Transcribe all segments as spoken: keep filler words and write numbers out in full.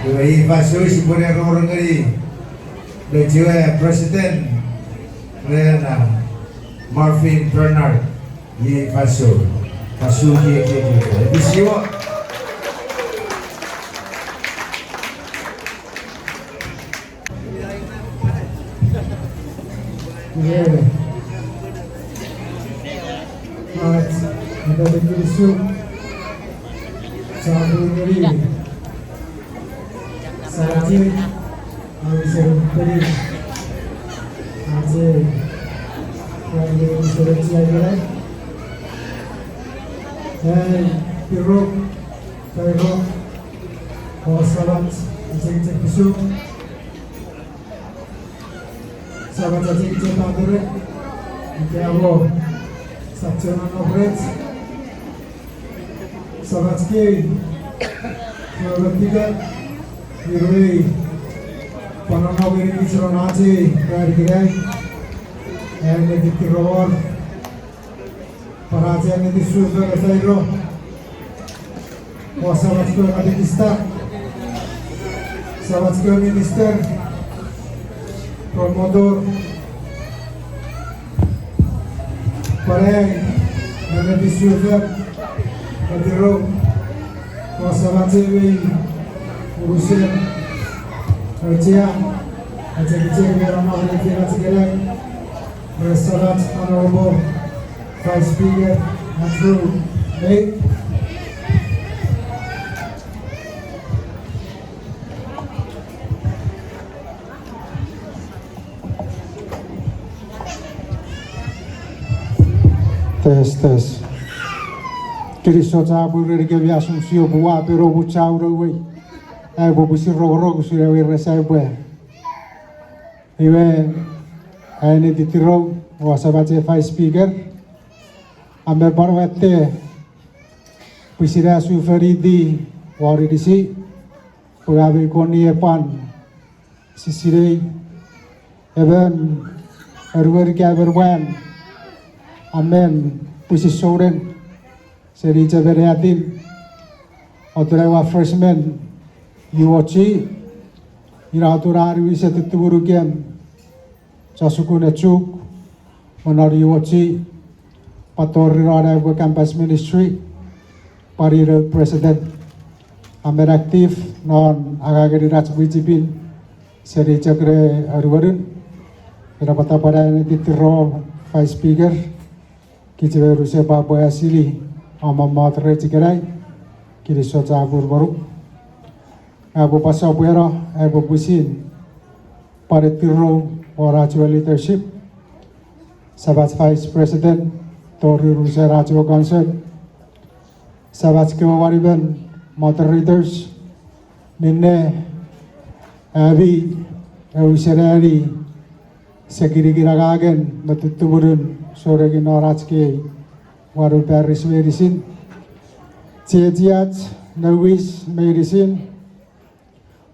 Iwe iei fansoun sipwene rongorong ngeni nouch we president ren, ah, Marvin Bernard. Iei fansoun. Fansoun iei, iei, iei. Episiwo. Iwe, ach, ach kinisou chapur ngeni Samach, ami seni peni, ach, ach, ach, ai, tirou, tirou, o Samach, ach, ach, pisuk. Samach ach, ach, patere, ika mo, Samach non operate. Samach kei, Samach kei, irei, pwan nonnom ngeni kich non ach ei ran ikenai, ach netipechou wor, pwan ach netipechou sufon efairo, o Samach kewe katekista, Samach kewe minister, promoter, pwan ai, netipechou sufon, netipechou, o Samach ewe unusen auchea, ach, ach, ach, ach, ach, ach, ach, Samach Honorable Vice Speaker Andrew May. Test, test. Kinisou chapur ngenikemi, asun sio pwe ua peno muchauno wei. Ai pwe pwisin rongorong usun ewe resap pwe. Iwe, ai netipechou, o Samach Vice Speaker. Amen pwan watte, pwisin a sufoniti won inisi, pwe amen koni epwan sisinei, emon anuon ika emon mwan, amen pwisin souneng, seni Japan atin, otun ai ua freshman, U O G, ina atun a niwin se tutumunuk em, chon sukun e Chuuk, me non U O G, pwan tori non ai upwe campus ministry, pwan ina president. Amen active non angangen inach mwichefen, seni chok ne anuonun. Ina pwata pwan ai netipechou Vice Speaker, kich me unusen pwapwa asili, a mommot rech ikenai, kinisou chapur ngonuk. Ngang upwe pwan sopweno, ai upwe pwisin pwan netipechou won ach we leadership. Samach Vice President, tori unusen ach we council. Samach kewe wanimon moderators, minne ami ausening, sekinikin angangen me tutumunun sounengin non ach kei wanu parish meinisin. Chiechiach nouwis meinisin,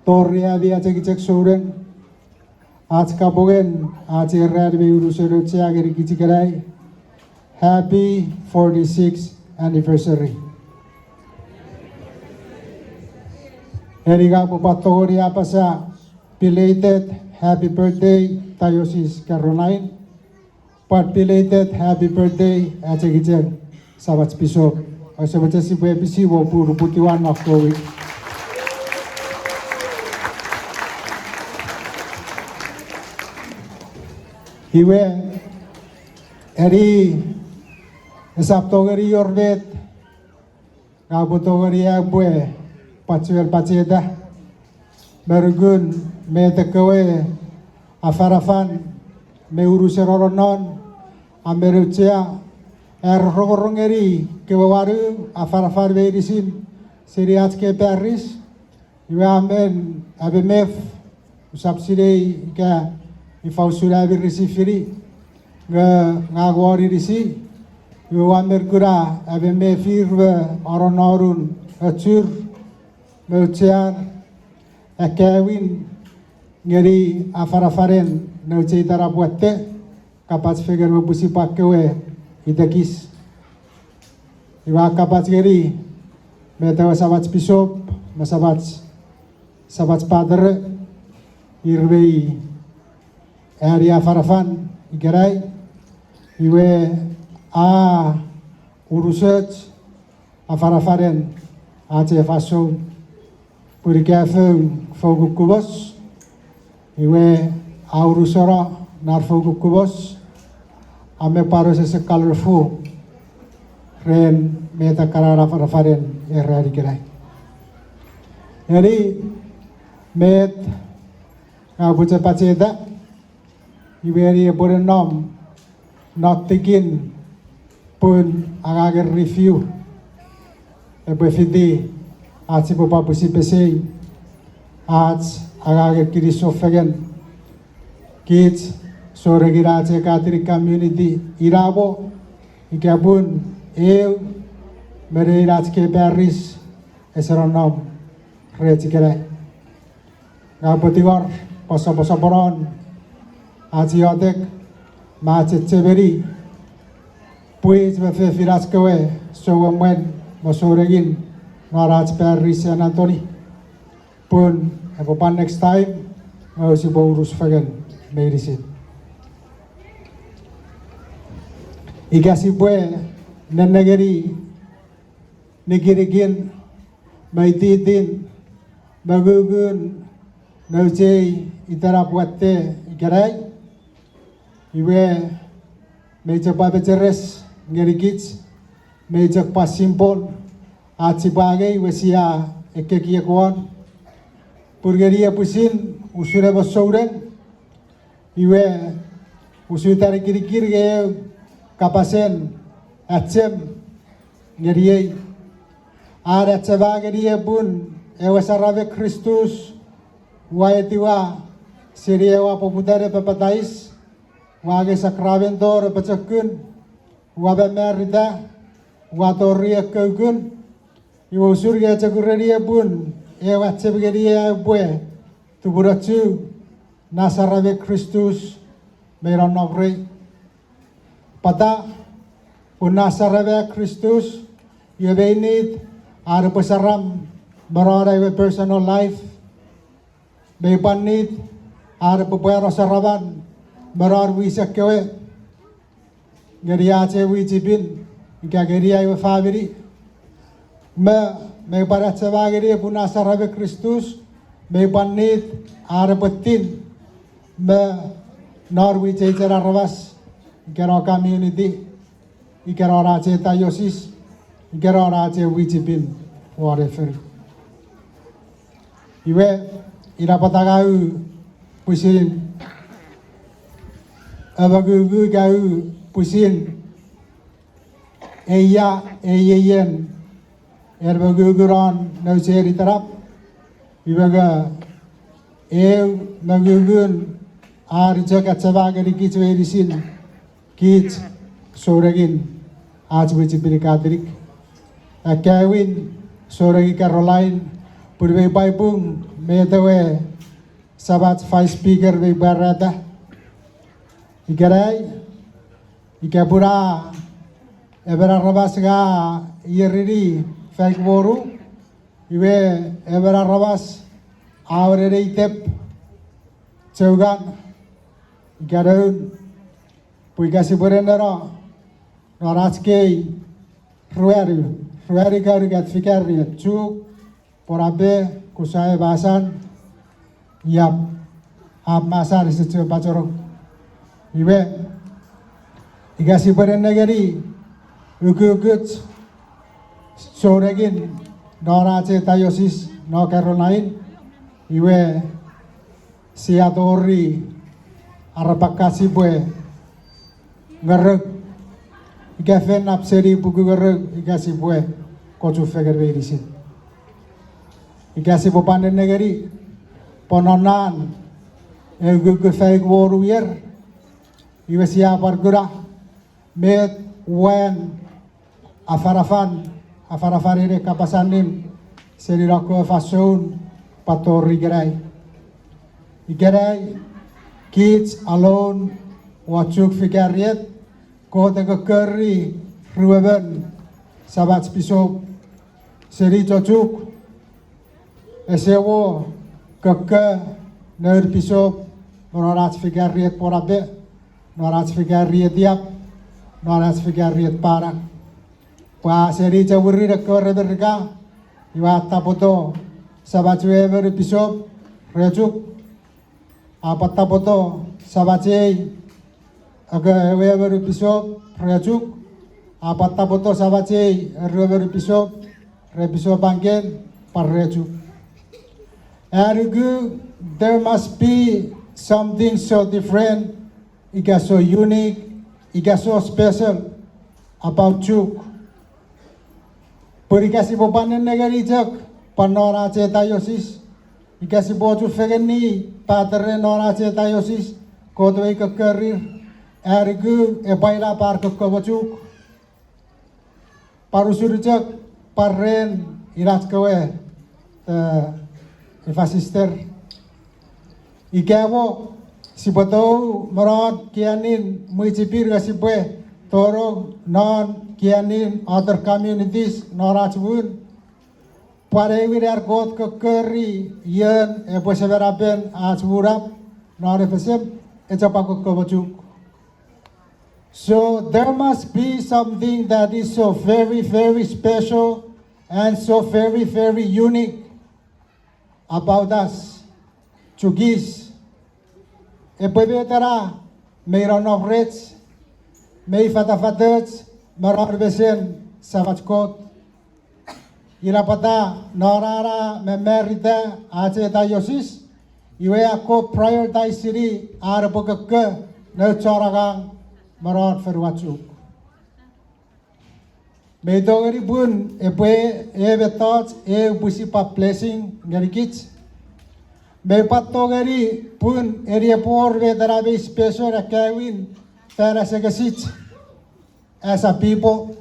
tori ami achengicheng souneng, ach kapongen ach ei ran mi unusen auchea ngeni kich ikenai, happy forty-sixth anniversary. Eni ngang upwe pwan tongeni apasa belated happy birthday, Diocese Caroline. Pwan belated happy birthday, achengicheng Samach Pisop. Ause mochen sipwe episi won puputiwan non kewe wik. Iwe, eni esap tongeni wor met ngang upwe tongeni ai upwe pwan chiwen pacheta me nukun met ekkewe afanafan me unusen nonnomun, amen auchea, ar rongorong ngeni kewe wanu afanafan meinisin seni ach kei parish. Iwe amen, amen mef, usap sinei ika ifa usun ami receive-ini, nge ngang won inisi, iwe ua men kuna amen mefir me nonnomun achur me auchean, akkaewin ngeni afanafanen nouch ei tanap watte, kapach fengen me pwisin pwan kewe itekis. Iwe a kapach ngeni met ewe Samach Pisop me Samach Samach patere, ir mei ani afanafan ikenai, iwe a unusoch afanafanen ach ei fansoun, pun ika foun foukukkumos, iwe a unusono non foukukkumos, a me pwan wesewesen colorful ren met ekkana afanafanen ei ran ikenai. Eni met ngang upwe chok pacheta, iwe eni epwe ne nom non tikin pun angangen review epwe fiti ach sipwe pwan pwisin pesei ach angangen kinisou fengen kich sounengin ach ei Catholic community, inamo ika pun eu me nein ach kei parish ese nonnom rech ikenai. Ngang upwe tingor pwe soposoponon ach iotek me ach chechemeni pwich me fefinach kewe souemwen me sounengin non ach parish San Anthony, pun epwe pwan next time nge sipwe unus fengen meinisin. Ika sipwe nenengeni nikinikin me ititin me ngungun nouch ei itenap watte ikenai, iwe mei chok pwan mecheres ngenikich, mei chok pwan simple ach sipwe angei iwe sia ekkekiek won, pun ngeni ei pwisin usun emon souneng, iwe usun ita nikinikin nge eu kapasen achem ngeniei, an achema ngeniei pun ewe saramen Kristus ua etiwa seni ewe a poputa ne papatais, ua angei sakramento ne pochokun, ua mamarita, ua tori ekkoukun, iwe usun nge chok ureniei pun ewe achem ngeniei a epwe tumunochu, na saramen Kristus mei nonnom rei. Pwata? Pun na saramen Kristus, iwe mei nit an epwe saram me non ai we personal life, mei pwan nit an epwe pwano saraman me non wisan kewe, ngeni ach ei wichipin, ika ngeni ai we famini, me mei pwan achema ngeniei pun na saramen Kristus, mei pwan nit an epwe tin me non wicheichen aramas, ika non community, ika non ach ei diocese, ika non ach ei wichipin won ei fonu. Iwe, ina pwata ngang u pwisin amongungu, ngang u pwisin eia, eieien en mongungu non nouch ei itenap, iwe nge eu mongungun an chok achema ngenikich meinisin, kich sounengin ach wichipin Catholic. Akkaewin souneng Caroline, pun mei pwan pung met ewe samach vice speaker mei pwarata ikenai, ika pun a emon aramas nge a ierini faik wonu, iwe emon aramas a wenenei tep, choukan, ika noun, pwe ika sipwe nenneno non ach kei ruanu, ruanu ka unungat, fika unungat, Chuuk, Ponape, Kusae, Masan, Iap, ap Masan ese chuen pachenong. Iwe, ika sipwe nennengeni ukukuch sounengin non ach ei diocese non Caroline, iwe sia tori arapakka sipwe ngerou, ika fen nap seni puku ngerou, ika sipwe kochufengen meinisin. Ika sipwe pwan nennengeni pwe non an eu kukkun faik wonu ier, iwe sia pwan kuna met wan afanafan, afanafanen ei kapas allim seni non kewe fansoun pwan tori ikenai. Ikenai, kich alon won Chuuk Vicariate, Kot e kokkori ruemon samach pisop seni chon Chuuk, ese wor Kokko noun pisop, me non ach fikariet Ponape, non ach fikariet Iap, non ach fikariet Panan. Pwe a seni chok mwirin ekkewe re Merika, iwe a tapoto samach ewe emon pisop re Chuuk, a pwan tapoto samach ei Ake ewe emon pisop re Chuuk, a pwan tapoto samach ei eruemon pisop, re pisop Angel, pwan re Chuuk. Anuku, there must be something so different, ika so unique, ika so special about Chuuk. Pwe ika sipwe pwan nennengeni chok pwan non ach ei diocese, ika sipwe ochufengeni patere non ach ei diocese, Kot mei kokkorir, anuku epwe ina pwan kokko mo Chuuk. Pwan usun chok pwan ren inach kewe, eh, ifa sister. Ika mo, sipwe tou me non kianin mwichipin nge sipwe tonong non kianin other communities non ach mun. Pwan aewin an Kot kokkori ion epwe semenapen ach munap non F S M, echok pwan kokko mo Chuuk. So there must be something that is so very, very special and so very, very unique about us Chuukese. Epwe met ena mei nonnom rech, mei fatafatoch me non mesen Samach Kot. Ina pwata non ena mamarita ach ei diocese, iwe a Kot prioritize-ini an epwe kokko noun chon angang me non fonuach Chuuk. Mei tongeni pun epwe ew mettoch, ew pwisin pwan blessing ngenikich. Mei pwan tongeni pun eni epwe wor met ena mei special akkaewin fan asengesich as a people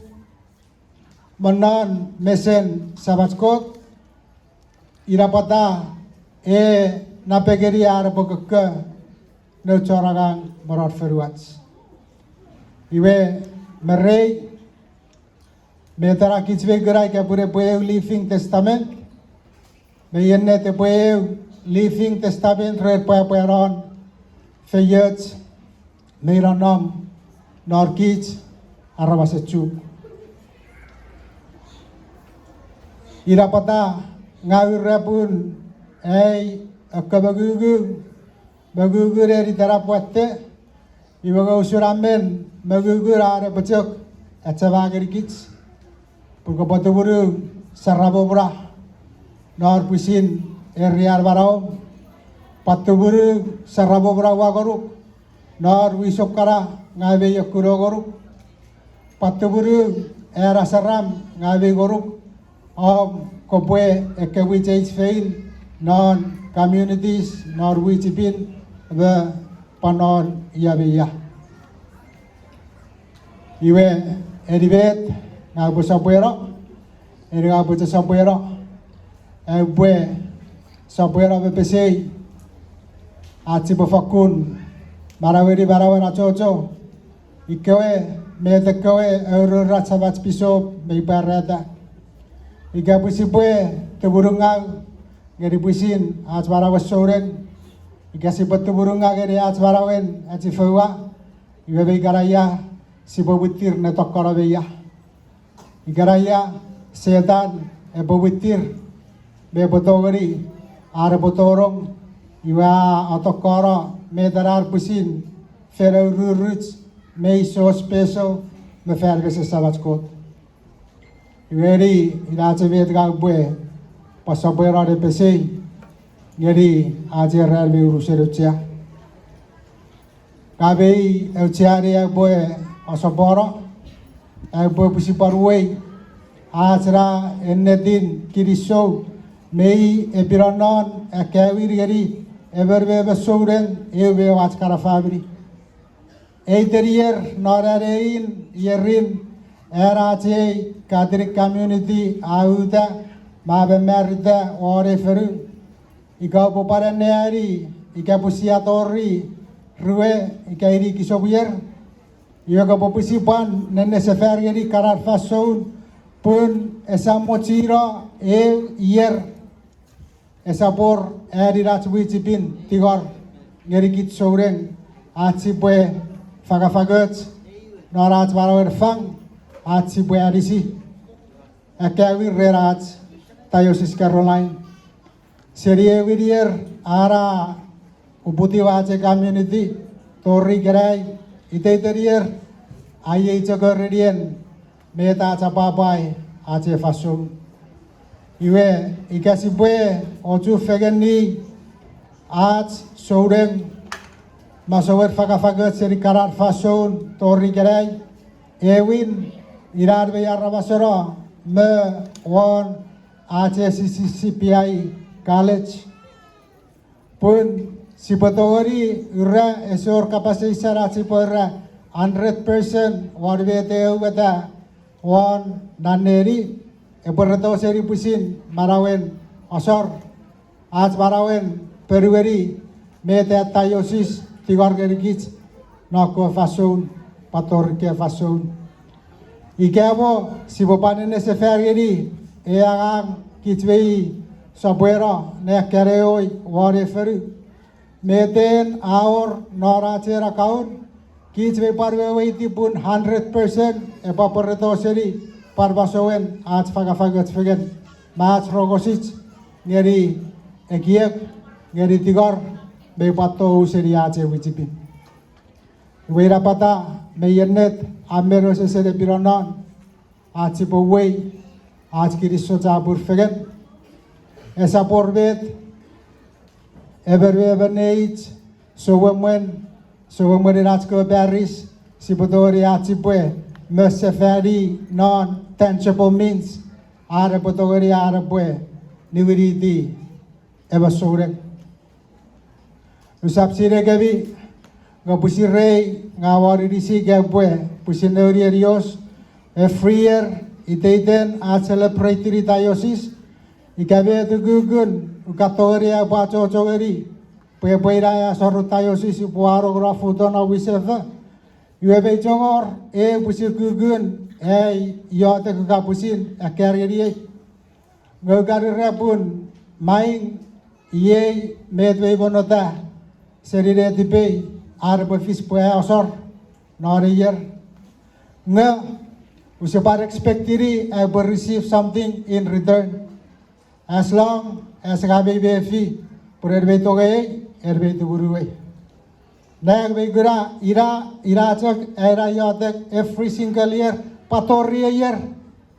me non mesen Samach Kot. Ina pwata e napengeni an epwe kokko noun chon angang me non fonuach. Iwe, me rei, met ena kich mei kuna ika pun epwe eu living testament. Mei ennet epwe eu living testament ren pwapwanon feioch mei nonnom non kich aramasen Chuuk. Ina pwata ngang ua era pun ai ekkewe mongungun, mongungun eni tenap watte, iwe nge usun a men mongungun an epwe chok achema ngenikich pun kopwe tumunu saramom na non pwisin area manauom, pwan tumunu saramom na ua ngonuk non wisok kana ngang mei ekkuno ngonuk, pwan tumunu ena saram ngang mei ngonuk, om kopwe ekkewe change fein non communities, non mwichipin, me pwan non ia me ia. Iwe, eni met ngang upwe sopweno, eni ngang upwe chok sopweno, aupwe sopweno me pesei ach sipwe fakkun manaueni manauen achocho ikewe met ekkewe aurourach samach pisop mei pwarata. Ika pwe sipwe tumunungau ngeni pwisin ach manauen souneng, ika sipwe tumunungau ngeni ach manauen achifoua, iwe me ikana ia sipwe mwitir ne tokkono me ia. Ikana ia Setan epwe mwitir me epwe tongeni an epwe tonong, iwe a atokkono met ena pwisin fen aururuch mei so special me fan mesen Samach Kot. Iwe eni, ina ach met ngang upwe pwan sopweno ne pesei ngeni ach ei ran mei unusen auchea. Ngang mei aucheani aupwe asopwano, aupwe pwisin pwan uwei ach ena ennetin kinisou mei epinonnon akkaewin ngeni emon me emon souneng, eu me eu ach kana famini. Eiten ier non anein ierin, ena ach ei Catholic community a uta me a mamarita won ei fonu. Ika upwe pwan anneani, ika pwe sia tori rue ika ini kisopuer, iwe kopwe pwisin pwan nennesefan ngeni kanan fansoun pun esap mochino eu ier Esap wor anin ach wichipin tingor ngenikich souneng ach sipwe fangafangoch non ach manauen fang, ach sipwe anisi akkaewin ren ach Diocese Caroline. Seni ewin ier a na uputiw ach community tori ikenai, iteiten ier a iei chok erenien met ach apwapwai ach ei fansoun. Iwe, ika sipwe ochufengeni ach souneng masouen fangafangoch seni kanan fansoun tori ikenai, ewin, inan mei aramaseno me won ach ei C C C P I College. Pun sipwe tongeni ura ese wor kapas eis ach sipwe ura hundred percent won met e aueta won nan neni, epwe reto seni pwisin manauen asor, ach manauen ponueni met at diocese tingor ngenikich non kewe fansoun, pwan tori kewe fansoun. Ika mo sipwe pwan nesefan ngeni ei angang kich mei sopweno ne akkaneoi won ei fonu, met en a wor non ach ei account, kich mei pwan weweiti pun hundred percent epwe pwereto seni pwan masouen ach fangafangoch fengen me ach rongosich ngeni ekiek, ngeni tingor, mei pwan tou seni ach ei wichipin. Iwe ina pwata mei ennet a men wesewesen epino non ach sipwe uwei ach kinisou chapur fengen. Esap wor met emon me emon neich, souemwen, souemwenin ach kewe parish, sipwe tongeni ach sipwe mesefani non tangible means, are epwe tongeni, are epwe niwiniti emon souneng. Usap sinei kemi, nge pwisin rei, ngang ua anisi ika pwe pwisin nouni enios, every year iteiten ach celebrate-ini diocese, ika met ukukun ua tongeni aupwe achocho ngeni pwe epwe ina asoren diocese upwe anongonong futon non wisefo. Iwe mei chok wor ei pwisin ukukun ai iotek ua pwisin akkar ngeniei. Nge ua kan ura pun maing, iei met mei monnota seni netipei, are epwe fis pwe aia asor non ei ier. Nge use pwan expect-ini aupwe receive something in return. As long as ngang mei mefi pwe en mei tongei, en mei tumunuei. Nang mei kuna ina, ina chok ai iotek every single year, pwan tori ei ier,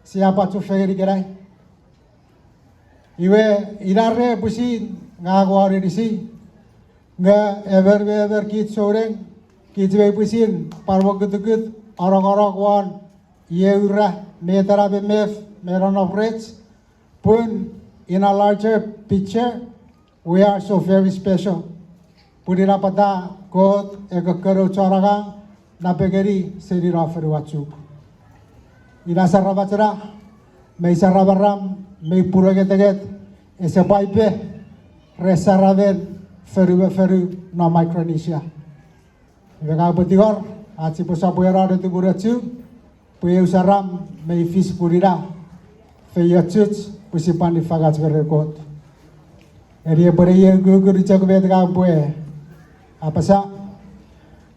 sia pwan chufengen ikenai. Iwe, ina ren pwisin ngang ua anisi, nge emon me emon kich souneng, kich mei pwisin pwan mokutukut, anongonong won, iei ura, met ena memef me nonnom rech, pun in a larger picture, we are so very special. Pun ina pwata Kot e kokkono chon angang napengeni seni non fonuach Chuuk. Ina saramach ena, mei saramaram, mei purengetenget, ese pwaipe ren saramen fonu me fonu non Micronesia. Iwe ngang upwe tingor ach sipwe sopweno ne tumunochu pwe eu saram mei fis pun ina feiochuch pwe sipwe nifangach me ren Kot. Eni epwe ne eu kukkun chok met ngang upwe apasa,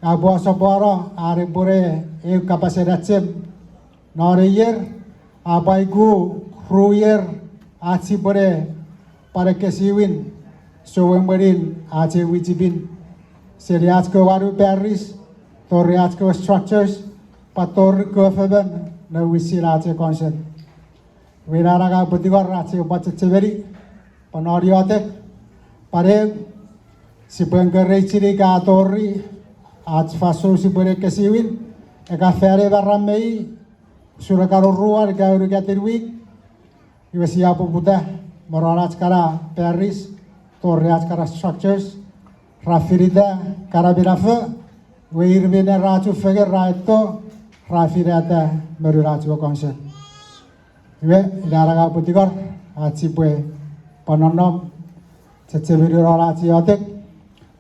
ngang upwe asopwano are epwe ne eu kapasen achem non ei ier, a pwaiku ru ier ach sipwe ne pwan ekkesiwin souemwenin ach ei wichipin, seni ach kewe wanu parish, tori ach kewe structures, pwan tori kewe fomon ne wisin ach ei council. Iwe ina ngang upwe tingor ach sipwe pwan chechemeni, pwan non iotek, pwan eu, sipwe encourage-ini ika a tori ach fansoun sipwe ne ekkesiwin, ika fan eu maram mei, usun ekkan oruan ika unungatin wik, iwe sia poputa me non ach kana parish, tori ach kana structures, ra finita kana minafo, iwe ir minne ra chufengen ra etto, ra finata me non ach we council. Iwe ina ngang upwe tingor ach sipwe pwan nonnom, chechemeni non ach iotek,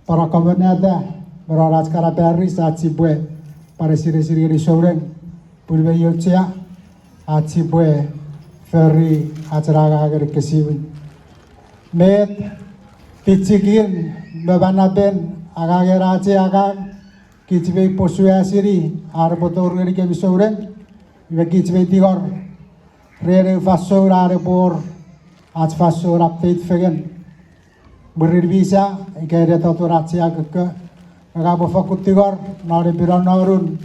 pwan akkomonata me non ach kana parish ach sipwe pwan esinesin ngeni souneng, pun mei auchea ach sipwe fori ach angang ne ekkesiwin. Met pichikin me manapen angangen ach ei angang, kich mei pwosuasini ar epwe tori ngenikemi souneng, iwe kich mei tingor ren eu fansoun an epwe wor ach fansoun update fengen. Mwirin misa, ika ina totun ach ei kokko, ngang upwe fakkun tingor non epinononun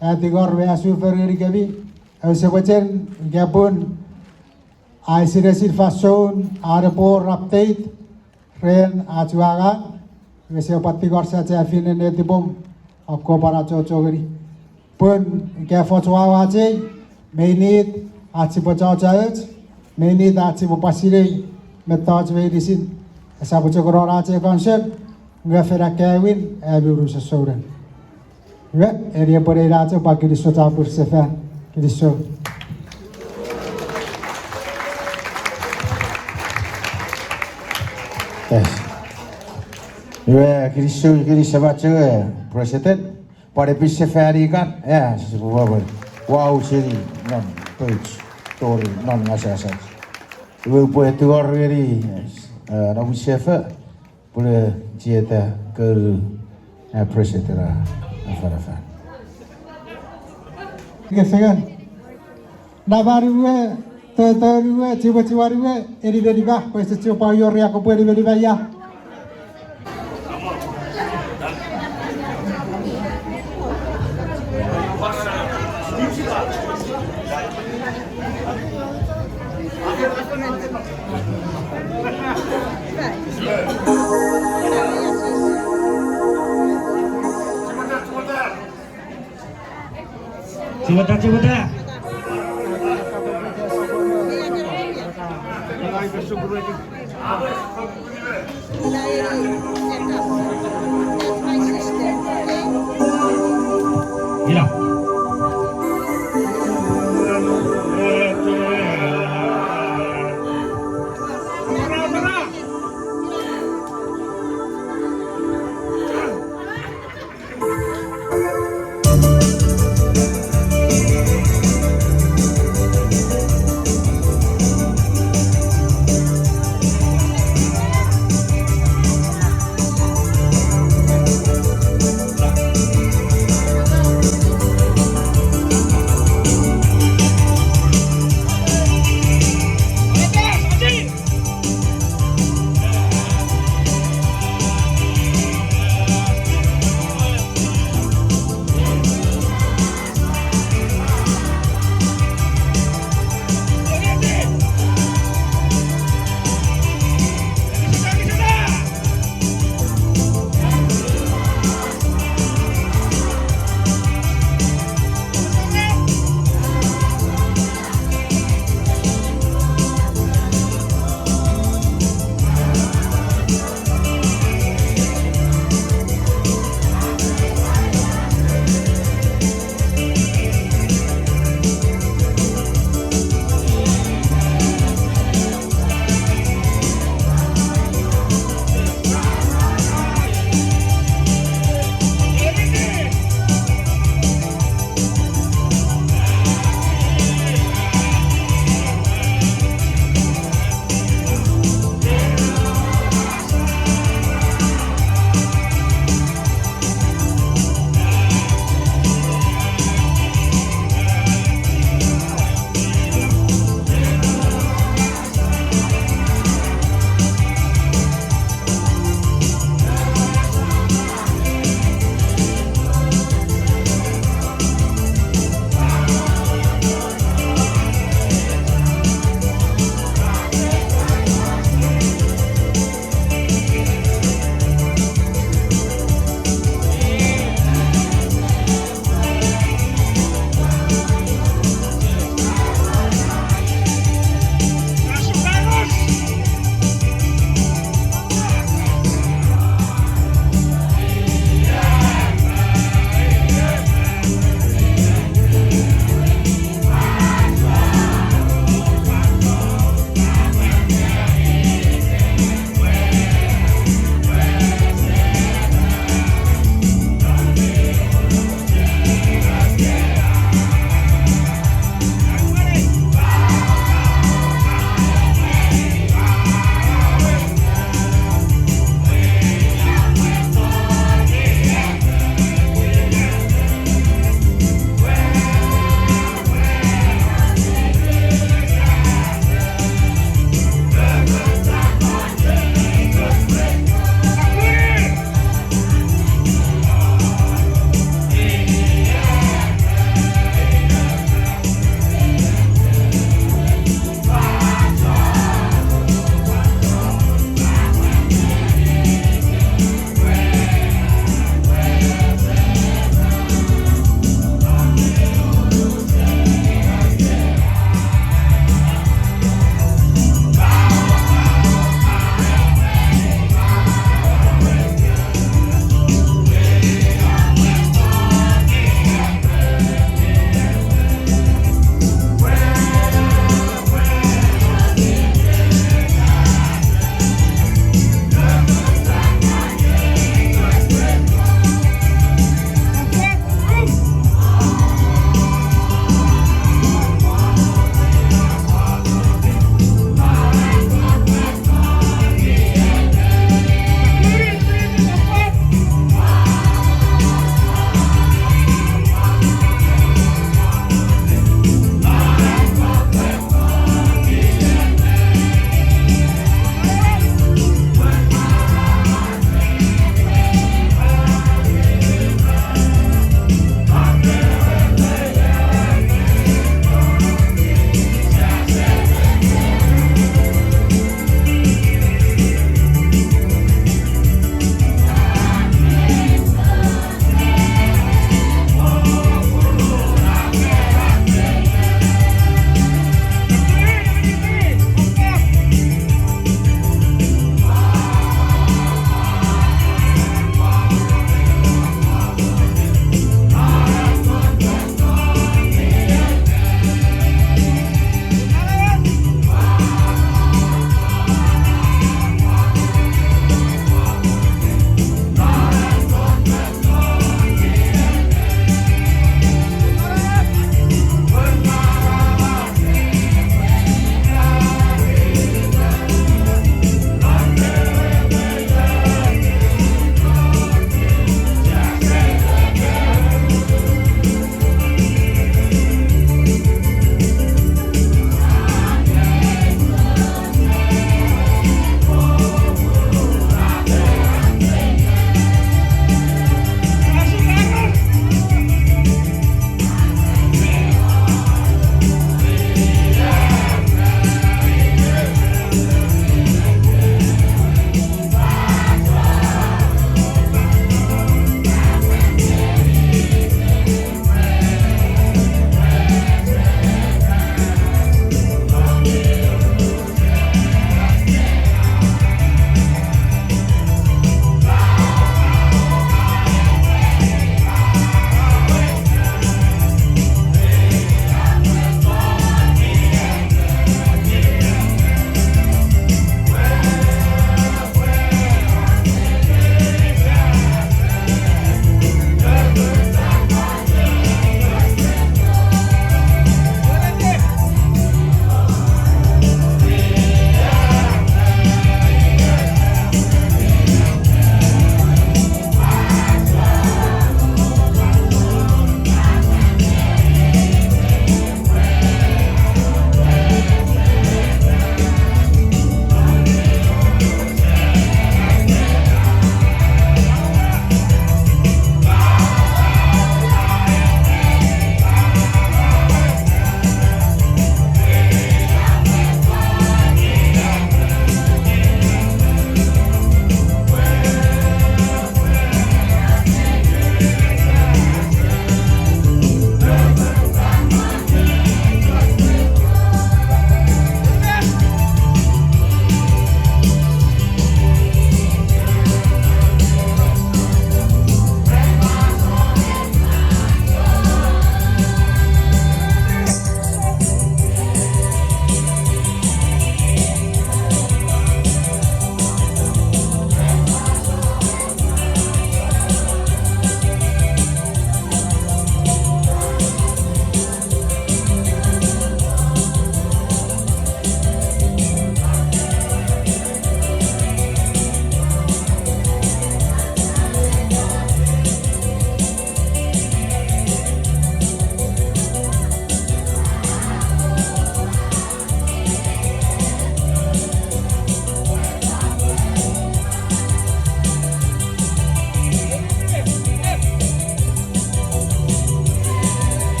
ai tingor me ai sufer ngenikemi, ause mochen ika pun ai sinesin fansoun an epwe wor update ren ach ei angang, iwe sia pwan tingor sia chafinen netipom, akkom pwan achocho ngeni. Pun ika efoch wawa ach ei, mei nit ach sipwe chochoch, mei nit ach sipwe pwan sinei mettoch meinisin, esap chok non ach ei council, nge fen akkaewin ami unusen souneng. Iwe, eni epwe nei nacho pwan kinisou chapur sefan, kinisou. Iwe, kinisou, kinisou mach ewe President, pwan epwe sefani kan, e, sipwe pwan wau seni non pouch, tori non ngasangasach. Iwe upwe tingor ngeni, e, noum sefo, pwe chieta konu, e, President a afanafan. Kefengen. Namanue, totonue, chiwechiwanue, eni nenipa, pwe ese chiwen pwan ioria kopwe eni nenipa ia. Chiweta, chiweta.